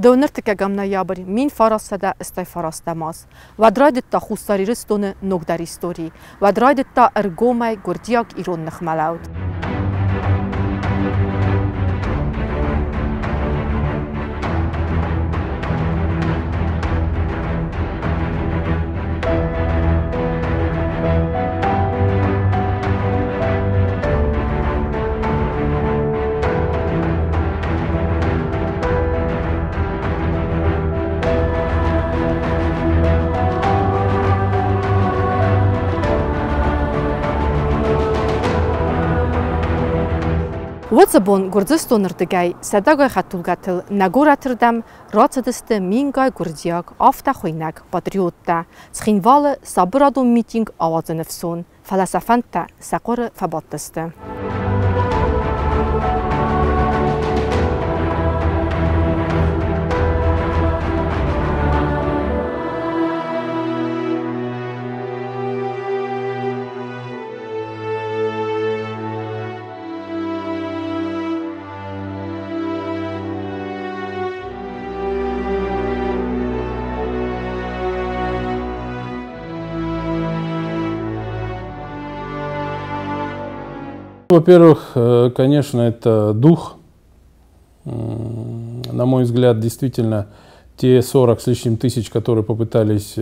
Дыууын ӕртыккӕгӕм ноябрь 1989 аз. Уӕд райдыдта Хуссар Ирыстоны ногдӕр истори. Уӕд райдыдта ӕргомӕй гуырдзиаг-ирон ныхмӕлӕуд. Уыцы бон Гуырдзыстоны рдыгӕй сӕдӕгай хӕдтулгӕтыл нӕ горӕты рдӕм рацыдысты мингай гуырдзиаг афтӕхуыйнӕг патриоттӕ Цхинвалы сабырадон митинг ауадзыны фсон, фӕлӕ сӕ фӕндтӕ сӕ хъуыры фӕбадтысты. Во-первых, конечно, это дух. На мой взгляд, действительно, те 40 с лишним тысяч, которые попытались,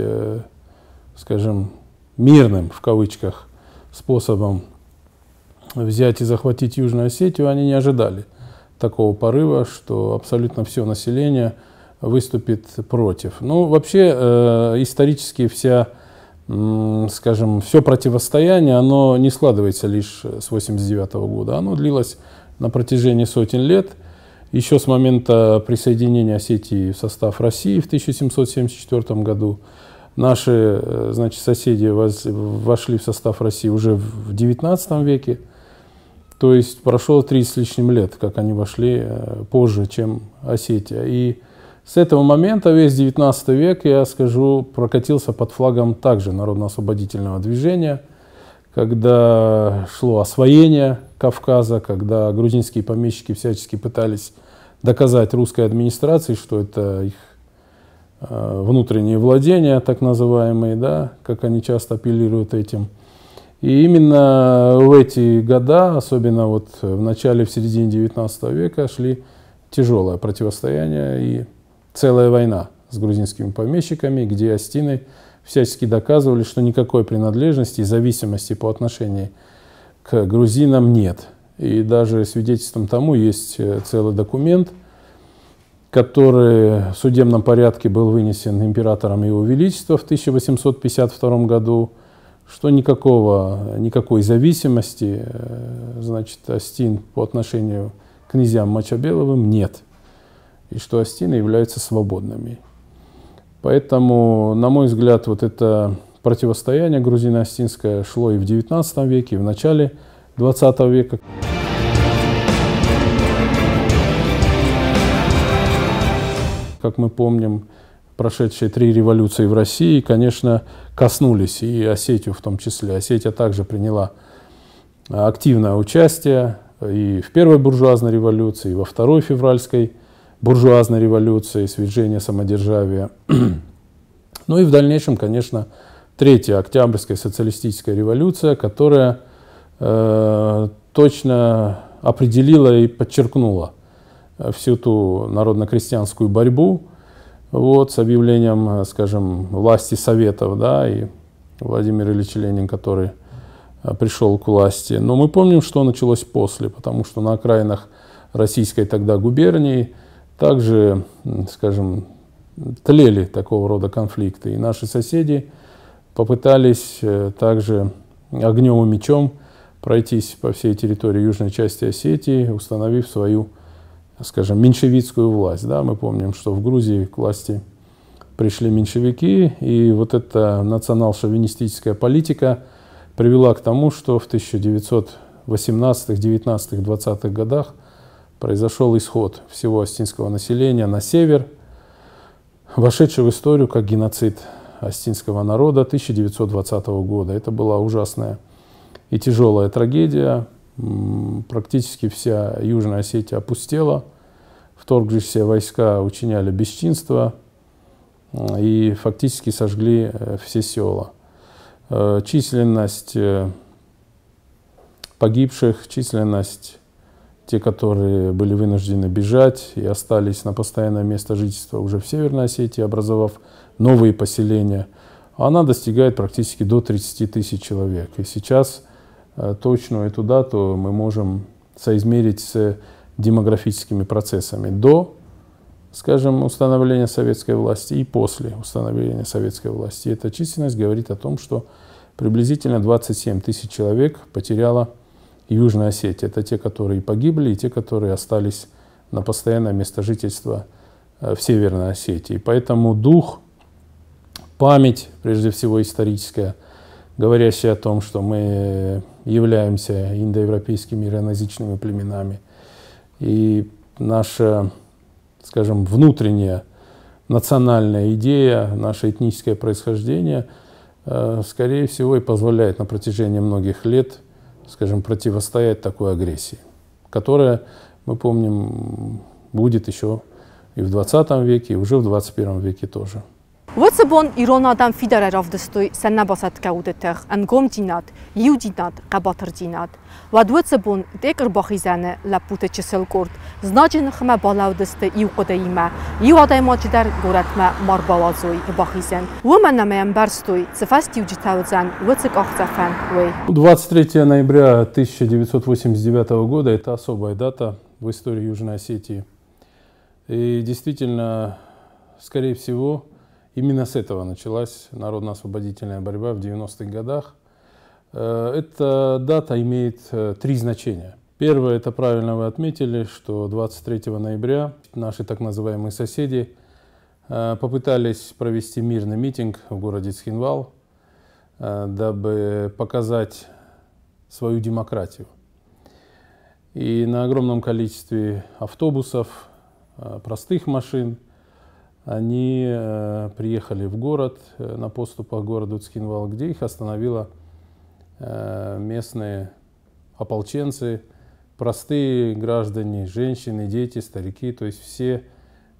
скажем, мирным, в кавычках, способом взять и захватить Южную Осетию, они не ожидали такого порыва, что абсолютно все население выступит против. Вообще, исторически вся, скажем, все противостояние, оно не складывается лишь с 89 года, оно длилось на протяжении сотен лет. Еще с момента присоединения Осетии в состав России в 1774 году наши соседи вошли в состав России уже в 19 веке. То есть прошло 30 с лишним лет, как они вошли позже, чем Осетия. И с этого момента весь 19 век, я скажу, прокатился под флагом также народно-освободительного движения, когда шло освоение Кавказа, когда грузинские помещики всячески пытались доказать русской администрации, что это их внутренние владения, так называемые, да, как они часто апеллируют этим. И именно в эти года, особенно в начале, в середине 19 века, шли тяжелое противостояние и целая война с грузинскими помещиками, где остины всячески доказывали, что никакой принадлежности и зависимости по отношению к грузинам нет. И даже свидетельством тому есть целый документ, который в судебном порядке был вынесен императором Его Величества в 1852 году, что никакой зависимости остин по отношению к князьям Мачабеловым нет, и что остины являются свободными. Поэтому, на мой взгляд, это противостояние грузино-остинское шло и в 19 веке, и в начале 20 века. Как мы помним, прошедшие 3 революции в России, конечно, коснулись и Осетию в том числе. Осетия также приняла активное участие и в первой буржуазной революции, и во второй февральской буржуазной революции, свержения самодержавия. И в дальнейшем, конечно, третья октябрьская социалистическая революция, которая точно определила и подчеркнула всю ту народно-крестьянскую борьбу, с объявлением, скажем, власти Советов, да, и Владимир Ильич Ленин, который пришел к власти. Но мы помним, что началось после, потому что на окраинах российской тогда губернии также, скажем, тлели такого рода конфликты. И наши соседи попытались также огнем и мечом пройтись по всей территории южной части Осетии, установив свою, скажем, меньшевистскую власть. Да, мы помним, что в Грузии к власти пришли меньшевики, и эта национал-шовинистическая политика привела к тому, что в 1918, 19, 20-х годах произошел исход всего осетинского населения на север, вошедший в историю как геноцид осетинского народа 1920 года. Это была ужасная и тяжелая трагедия. Практически вся Южная Осетия опустела. Вторгшиеся войска учиняли бесчинство и фактически сожгли все села. Численность погибших, численность те, которые были вынуждены бежать и остались на постоянное место жительства уже в Северной Осетии, образовав новые поселения, она достигает практически до 30 тысяч человек. И сейчас точную эту дату мы можем соизмерить с демографическими процессами до, скажем, установления советской власти и после установления советской власти. И эта численность говорит о том, что приблизительно 27 тысяч человек потеряла Южная Осетия. Это те, которые погибли, и те, которые остались на постоянное место жительства в Северной Осетии. Поэтому дух, память, прежде всего историческая, говорящая о том, что мы являемся индоевропейскими ираноязычными племенами, и наша, скажем, внутренняя национальная идея, наше этническое происхождение, скорее всего, и позволяет на протяжении многих лет, скажем, противостоять такой агрессии, которая, мы помним, будет еще и в 20 веке, и уже в 21 веке тоже. Уыцы бон ирон адӕм фидарӕй равдыстой сӕ нӕбасӕтгӕ уды тых, ӕнгомдзинад, иудзинад, хъӕбатырдзинад. Уӕд уыцы бон Тъекъы ӕрбахизӕны лӕппуты чысыл къорд знаджы ныхмӕ балӕудысты иу хъуыдыимӕ, иу адӕймаджы дӕр горӕтмӕ ма рбауадзой ӕрбахизӕн. Уымӕн ӕмӕ ӕмбӕрстой, цы фӕстиуджытӕ уыдзӕн уыцы къахдзӕфӕн, уый. 23 ноября 1989 года – это особая дата в истории Южной Осетии. И действительно, скорее всего, именно с этого началась народно-освободительная борьба в 90-х годах. Эта дата имеет три значения. Первое, это правильно вы отметили, что 23 ноября наши так называемые соседи попытались провести мирный митинг в городе Цхинвал, дабы показать свою демократию. И на огромном количестве автобусов, простых машин они приехали в город, на подступах к городу Цхинвал, где их остановила местные ополченцы, простые граждане, женщины, дети, старики, то есть все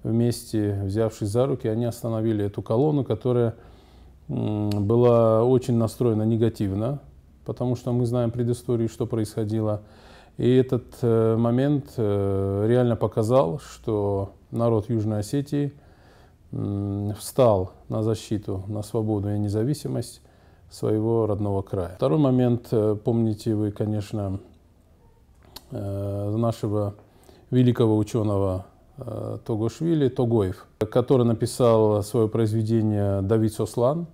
вместе, взявшись за руки, они остановили эту колонну, которая была очень настроена негативно, потому что мы знаем предысторию, что происходило. И этот момент реально показал, что народ Южной Осетии встал на защиту, на свободу и независимость своего родного края. Второй момент, помните вы, конечно, нашего великого ученого Тогошвили, Тогоев, который написал свое произведение «Давид Сослан».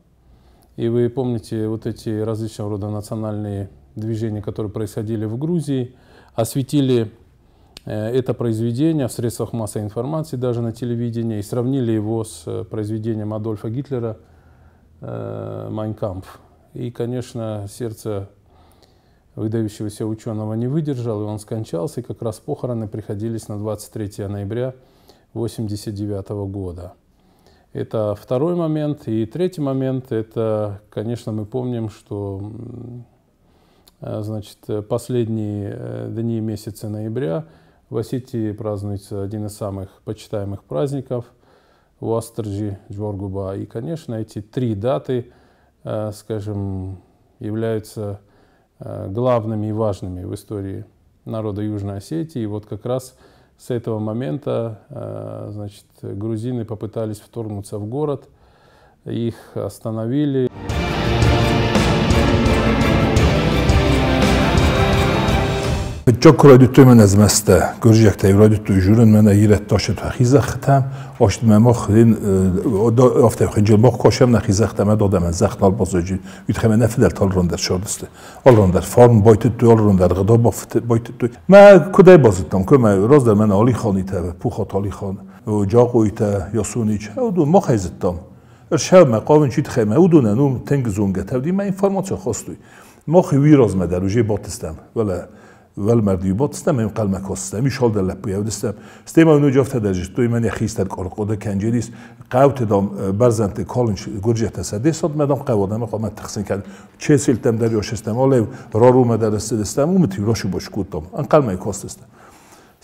И вы помните вот эти различного рода национальные движения, которые происходили в Грузии, осветили это произведение в средствах массовой информации, даже на телевидении, и сравнили его с произведением Адольфа Гитлера «Майн кампф». И, конечно, сердце выдающегося ученого не выдержало, и он скончался, и как раз похороны приходились на 23 ноября 1989 года. Это второй момент. И третий момент, это, конечно, мы помним, что, значит, последние дни месяца ноября в Осетии празднуется один из самых почитаемых праздников Уастырджи, Джваргуба. И, конечно, эти три даты, скажем, являются главными и важными в истории народа Южной Осетии. И вот как раз с этого момента, значит, грузины попытались вторгнуться в город, их остановили. Фыццаг куы райдыдтой мӕнӕ змӕстӕ, гуырдзиӕгтӕ райдыдтой журын, мӕнӕ ирӕттӕ ашыд хизӕхтӕм, ашыд мӕ мах афтӕ хынджыл мах кашем на хизӕхтӕ, мӕ дадӕмӕн зӕхт нал баззади, уый мӕ нӕ фыдӕлтӕ алыран дӕр сардысты. Алыран дӕр фарн байтыдтой, алыран дӕр гъдау байтыдтой. Мӕ куыдӕй базыдтам, куы мӕ раздӕр мӕнӕ Алиханитӕ, Пухат Алихан, Джакъойтӕ, Ясунич, уыдон махӕй зыдтам. Ӕрсӕвмӕ хъавын чи тыххӕй мӕ уыдонӕн уым тынг зонгӕ тӕвди мӕ информаци хастой. Мах уый размӕ дӕр уже бадтыстӕм, вӕлӕ уӕлмӕрды бадтыстӕм, ӕнхъӕлмӕ кастыстӕм, ис алдӕр лӕппуйӕ уыдыстӕм. Стӕй ма ноджы афтӕ дӕр зыдтой, мӕнӕ хистӕр къорд кӕнджелис, хъӕуты дам бӕрзӕндты калынч гуырдзиӕгтӕ сӕ десадмӕ дам хъӕуы адӕмы хъуамӕ тыхсын кӕнын. Чеселттӕм дӕр ёсыстӕм, алӕв Рарумӕ дӕр ссыдыстӕм, уымыты рашу кодтам, ӕнхъӕлмӕ кастыстӕм.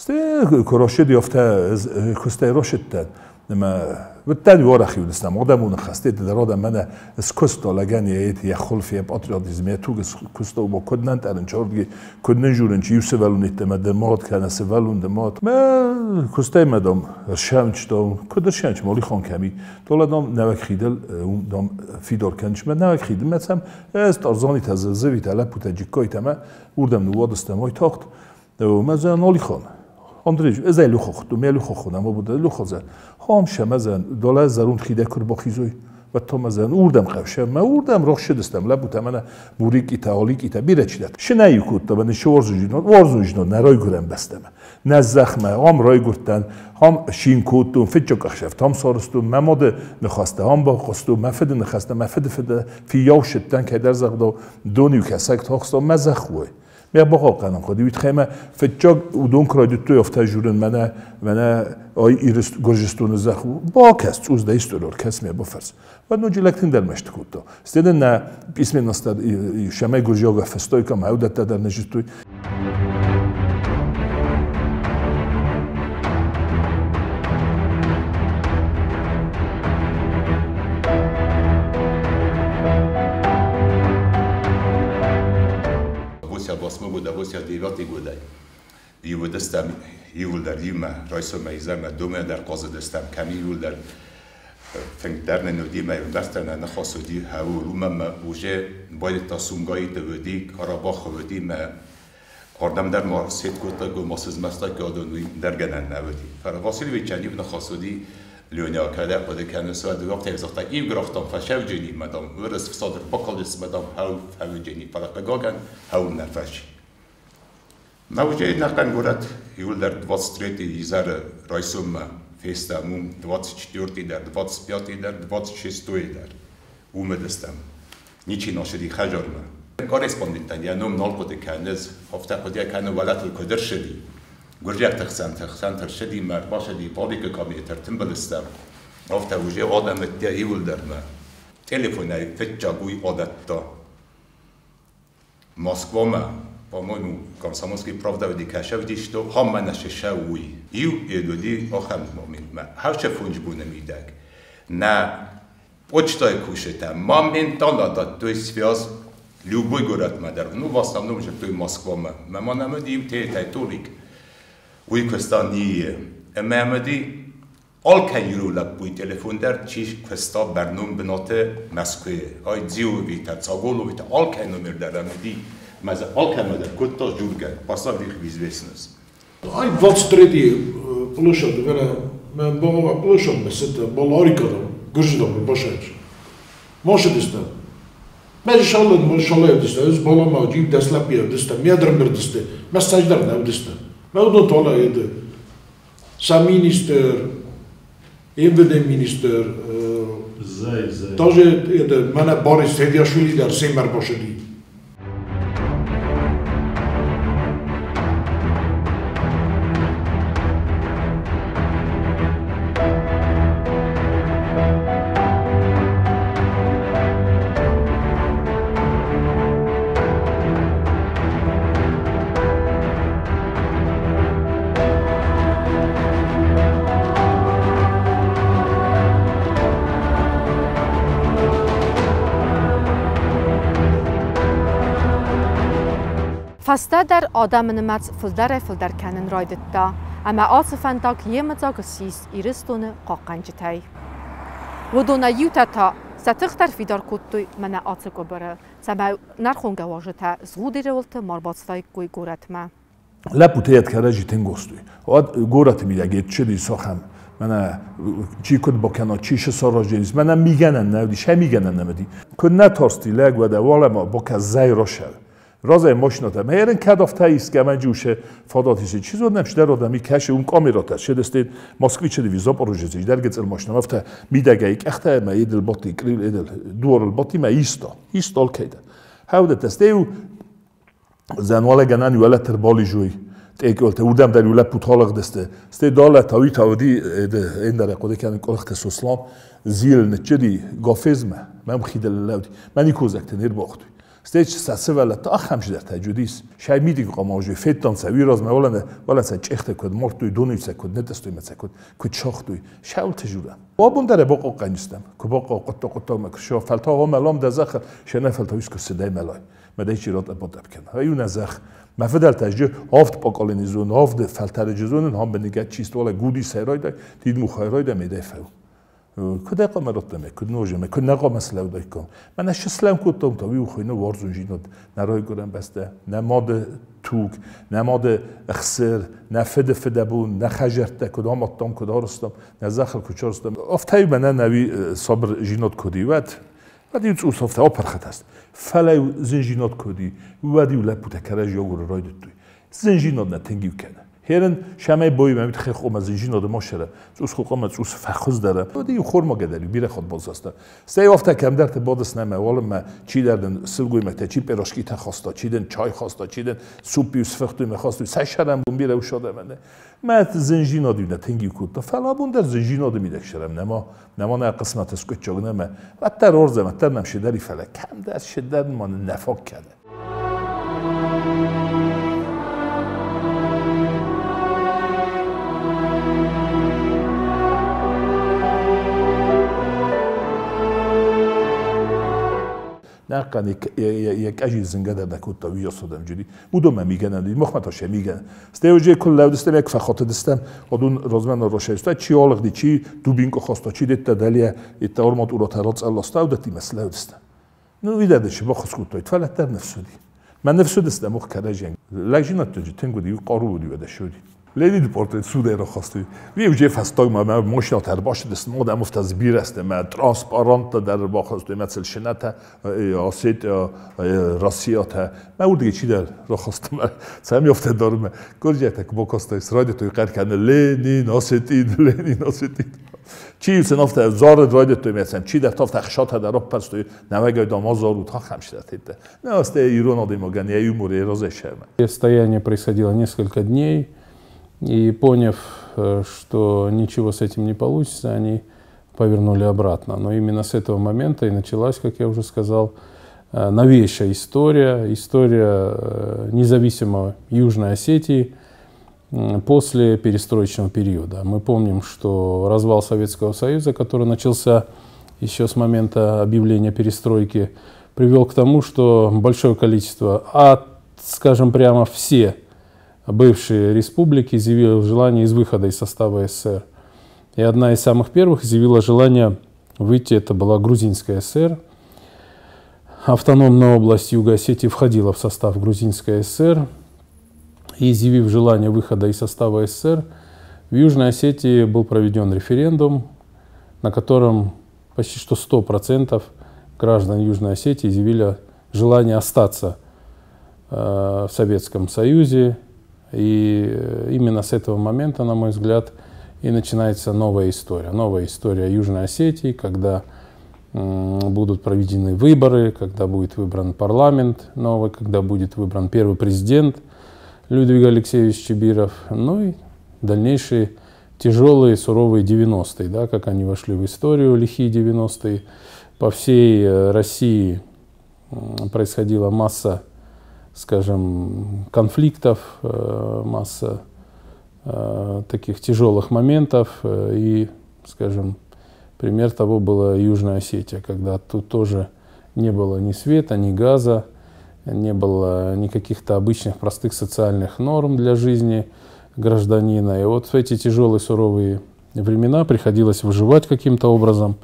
Сте корашед ёфта кустай рошедтан нема وتن ورخي ودستم قدامون خستيت در منا اسكستو لگني ايت يا خلف پاتریوتیزم يا توگ كستو با كدنن ترن چوردگي كدنن جورن چي يوسفلون اتمد مات كان سفلون دمات ما كستي مدام شمچ دام كدر شمچ مالي خان كمي دولدام نوك خيدل دام فيدور كنش ما نوك خيدل مثلا از تارزاني تززوي تلپوت جيكاي تما وردم نوادستم وای تاخت و مالي خان Andrej, ez el luxoxtu, me luxoxuna, ma buda luxoza. Ham şemezan, dola zarun xide kur boxizoy. و تو مزن اوردم قوشه ما اوردم رخ شدستم لبوت من موریک ایتا ایتا بیره چیدت شنه یکوت تا من شو ورزو جنو ورزو جنو نرای گورم بستم نزخمه هم رای گورتن هم شین کوتون فتچو کخشفت هم سارستون مماد نخواسته هم با خواستو مفد نخواسته مفد فد فی یاوشتن که در زغدو دونیو کسک تاخستو مزخوی Mir бахалканам ходи витхема фетчаг удон крадитто ёфта журен мана мана ай ирис гуржистон зах ба кас цуз да исторор кас ме бофарс ва ноҷи лектин дар мештикутто стеден на письменността шамай гуржиога фестойка маудатта дар нежистуй. 89 года. Ювдестам ювлдар юма райсома изама дома дар қозидестам ками ювлдар фингдарна нудима ювдарстана нахосуди хаву румама уже бояд та сумгаи доводи Карабах води ма Ардам дар ма сет кота го масыз маста кадон дарганан наводи. Фара Васильевич анив нахосуди Лёня када قد كان سؤال وقت يزغط إيو جرختم فشاو جيني مدام ورس في صدر بقلس مدام هاو هاو جيني فلقاقان هاو نفش. موجه نقن город юлдар 23 изар райсумма феста мум 24 дар 25 дар 26 дар умедестам ничи ношиди хажорма корреспондентан я ном нолқоти канез ҳафта қодия кану валатл кодир шиди гуржак тахсан тахсан тиршиди мар бошади полика камиетер тимбилистам ҳафта уже одамитя ивулдарма телефонай фитчагуй одатта Москвама по-моему, комсомольский правда веди кашавди, что хамма нашешауи. Ю едуди охам момент ма. Хавча фунж буна мидак. На почтой кушета моментально дат той связь любой город мадар. Ну, в основном же той Москва ма. Мама намеди те тайтолик. Уй костани мамеди алкен юрулап буй телефон дар чиш коста برنום بنات مسکوه. ай дзиу вита, цаголу вита, алкен номер дар амеди. Маза алкамада кутта журга, пасавих известность. Ай 23 площадь, вера, мен бала площадь месет, бала арикада, гуржидам башач. Машидиста. Мен шалын, мен шалай диста, өз балама жип деслеп диста, медр диста, мессаждар не диста. Мен удон тола еді. Сам министр, МВД министр, Зай, зай. Даже еді, мене Борис Тедиашвили дар семер башади. Фӕстӕдӕр адӕмы нымӕц фылдӕрӕй-фылдӕр кӕнын райдыдта, ӕмӕ ацы фӕндаг йемыдзаг ссис Ирыстоны хъахъхъӕнджытӕй. Уыдонӕй иутӕ та сӕ тых дӕр фидар кодтой мӕнӕ ацы къуыбыры, цӕмӕй нӕрхонгӕ уазджытӕ Згъудеры уылты ма рбацыдаиккой горӕтмӕ. Лӕппутӕ кӕрӕдзи тынг уарзтой. Уӕд горӕты мидӕг ӕдчыди сахӕм мӕнӕ чи куыд бакӕна, чи шы сараздзӕнис, мӕнӕ мигӕнӕн нӕ уыди, сӕ мигӕнӕн нӕ уыди. Куыд нӕ тарсти лӕг, уӕдӕ уӕлӕмӕ бакӕ зӕй рашӕл. Разай машината. Меерен кадафта искаманҷуше фадатиси чизо намш дар одами каше ум камерата шедестед москвиче диви запорожец дергецел машина мафта мидагай кахта ма едел боти крил едел дуорл боти ма исто истол кейда хавдатастеу занвалаганан юалатер болижуй теколте удам дар юла путалах десте сте дала тави тавди эндара қодекан колхте сослам зил нчеди гафезма мам хидел лавди мани козакте нер бохтуй. Стеч сасывала ахамждерта жудис. Шай миди қомажи феттанца виразма валана валанца ჭეხტე ქოდ მორტუი დუნიცა ქოდ ნეტესტუი მეცა ქოდ ქოდ ჩოხტუი შაულთე ჟურა. ბაბუნდარე ბოყო ყანისტამ. ქბოყო ყოტო ყოტო მაქ შო ფალთა ომალომ დაზახ შენაფალთა ვისკო სედაიმალოი. მედეჩი როტა ბოტაპკენ. აიუნაზახ მაფედალთა ჟ ოფტ პოკოლენი ზուն ოფტ ფალთარე ჟზუნ ჰომბენიგა ჩისტოლა გუდის ეროიდა დიდმუხა ეროიდა მედეფეუ. Куд куд ножеме, куд нақомаславдайком. Мана шислам кутом то виухино ворзунжинот нарой гурам баста намод туг, намод خسر, نه فد فدبون, نه خجرته کدام اتام کدارستم, نه زخل کچارستم. افتای من نوی صبر جینات کدی ود ودی اوس افته آپرخت است. فلی زن جینات کدی ودی ولپوت کرج یا گر راید توی. زن جینات نه تنگیو کنه. هرن شمع بوی ممیت خیلی خوب از اینجا ما شده چوس خوب ما چوس فخوز داره دی خورما گدری بیره خود باز است سه وقت کم در بادس نمه ولی ما چی دردن سلگوی مته چی پراشکی تا خواستا چی دن چای خواستا چی دن سوپی و سفختوی میخواست سه شرم بون بیره و شده منه ما زنجینا دیونه تنگی کوتا فلا بون در زنجینا میدک شرم نما نما نه قسمت اسکوت چاگ نمه و تر ارزم تر نمشه دری فلا کم در شدن من نفاق کرده. نقانی یک اجی زنگه در نکود تا ویا سودم جدی مودم میگن دی مخمتا شه میگن استوجه کل لو دستم یک فخات دستم ادون رزمن روشه است چی آلغ دی چی دوبینکو خواستا چی دت دلیه ات اورمات اورا تراц الله استودتی مسئله دستم نو ویدادش با خص کوتای تفلت در نفسودی من نفسود دستم مخ کرجن لجنت تجی تنگو دی قارو دی ودا شدی Lenin portret sudero خواستی وی وجه فستاگ ما مشنا تر باشه دست مادم مفتز بیر است ما ترانسپارانت در با خواستی مثل شنت آسید راسیات ما او دیگه چی در را خواستم سم یافته دارم گرجه تک با کاستا اسرائیل توی قر کنه لنین آسیتین لنین آسیتین چی سنافت زار راید توی مثلا چی در تافت خشات در پس توی نوگای دامازار تا خمشت نه است ایران آدم юмор розешема. Стояние происходило несколько дней. И поняв, что ничего с этим не получится, они повернули обратно. Но именно с этого момента и началась, как я уже сказал, новейшая история, история независимой Южной Осетии после перестроечного периода. Мы помним, что развал Советского Союза, который начался еще с момента объявления перестройки, привел к тому, что большое количество, а, скажем прямо, все бывшие республики изъявили желание из выхода из состава СССР. И одна из самых первых изъявила желание выйти, это была Грузинская ССР. Автономная область Юго-Осетии входила в состав Грузинской ССР. И изъявив желание выхода из состава СССР, в Южной Осетии был проведен референдум, на котором почти что 100% граждан Южной Осетии изъявили желание остаться в Советском Союзе. И именно с этого момента, на мой взгляд, и начинается новая история. Новая история Южной Осетии, когда будут проведены выборы, когда будет выбран парламент новый, когда будет выбран первый президент Людвиг Алексеевич Чибиров, ну и дальнейшие тяжелые, суровые 90-е, да, как они вошли в историю, лихие 90-е. По всей России происходила масса, скажем, конфликтов, масса таких тяжелых моментов. И, скажем, пример того была Южная Осетия, когда тут тоже не было ни света, ни газа, не было никаких-то обычных простых социальных норм для жизни гражданина. И вот в эти тяжелые, суровые времена приходилось выживать каким-то образом,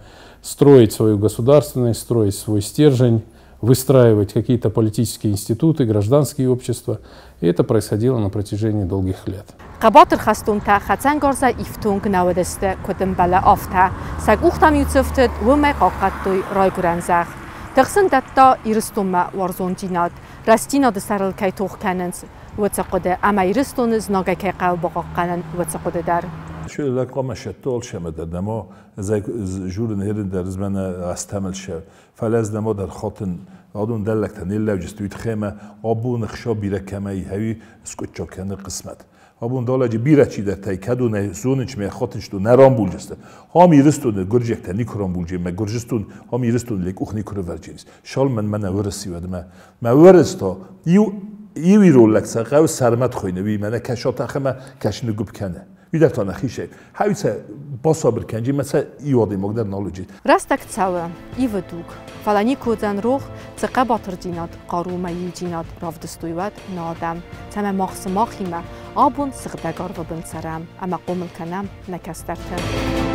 строить свою государственность, строить свой стержень, выстраивать какие-то политические институты, гражданские общества. И это происходило на протяжении долгих лет. Хъӕбатыр хӕстонтӕ хӕцӕнгарзӕй ифтонг нӕ уыдысты, куыд ӕмбӕлы, афтӕ. Сӕ къухтӕм-иу цы фтыд, уымӕй хъахъхъӕдтой райгуырӕн зӕхх. Тых сын дӕтта Ирыстонмӕ уарзондзинад, рӕстдзинады сӕрыл кӕй тох кӕнынц, уыцы хъуыды, ӕмӕ Ирыстоны знагӕй кӕй хъӕуы бахъахъхъӕнын, уыцы хъуыды дӕр. أدون دلك تنيل لو جستويت خيمة أبو نخشى بيركمي هوي سكوتشا كان قسمت. Абон далӕджы бирӕ чидӕртӕй кӕдонӕй зонынч мӕ хатынчто нӕ рамбулджысты. Ам Ирыстоны гуырджиӕгтӕ никуы рамбулджи, мӕ Гуырджыстон ам Ирыстоны ле къух никуы рывӕрджинс. Шал мӕн мӕнӕ уырыси уӕд мӕ. Мӕ уырыс та иу иу ирон лӕг сӕ хъӕуы сӕрмӕт хуыйны, уый мӕнӕ кӕсатах ӕмӕ кӕсыны гуыпп кӕны. Уый дӕр та нӕхи Хӕуцӕ басабыр кӕнджи, мӕ сӕ иу адӕймаг дӕр нал уыди. Рӕстӕг цӕуы, ивы дуг, фӕлӕ никуы уыдзӕн рох, цы хъӕбатырдзинад, хъару ӕмӕ иудзинад равдыстой уӕд нӕ адӕм, цӕмӕй мах сымахимӕ абон сыгъдӕг арвы бын цӕрӕм ӕмӕ хъомыл кӕнӕм нӕ кӕстӕрты.